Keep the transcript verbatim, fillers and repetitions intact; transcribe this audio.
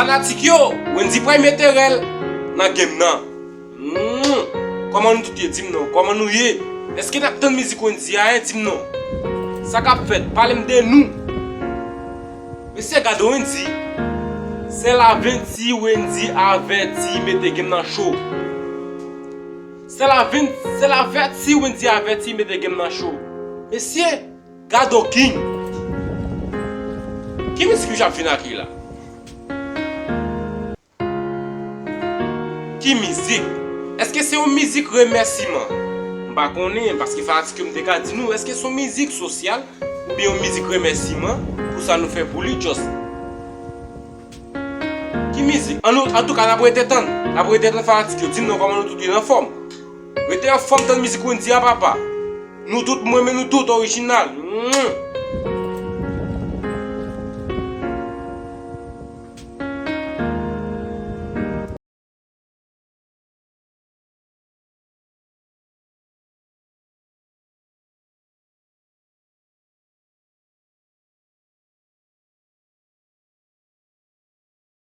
Fanatik yo, Wendy pral mete rèl nan game nan. Hmm, kòman nou tout ye? Di m non, kòman nou ye? Èske n ap tann mizik Wendy a, hein? Di m non. Sa k ap fèt? Pale m de nou. Mesye, gade Wendy. Sèl avèti Wendy avèti mete game nan cho. Sèl avèti, sèl avèti Wendy avèti mete game nan cho. Mesye, gade King. Ki mizik misye ap vin ak li la? Ki mizik? Èske se yon mizik remèsiman? M pa konnen, paske fanatik yo, m te ka di nou, èske se yon mizik sosyal oubyen yon mizik remèsiman pou sa nou fè pou li, just? Ki mizik? An nou, antouka, n ap rete tann. N ap rete tann fanatik yo. Di m non kòman nou tout ye, n anfòm. Rete anfòm, tann mizik Wendy a, papa. Nou tout, mwen men nou tout, orijinal. Mm.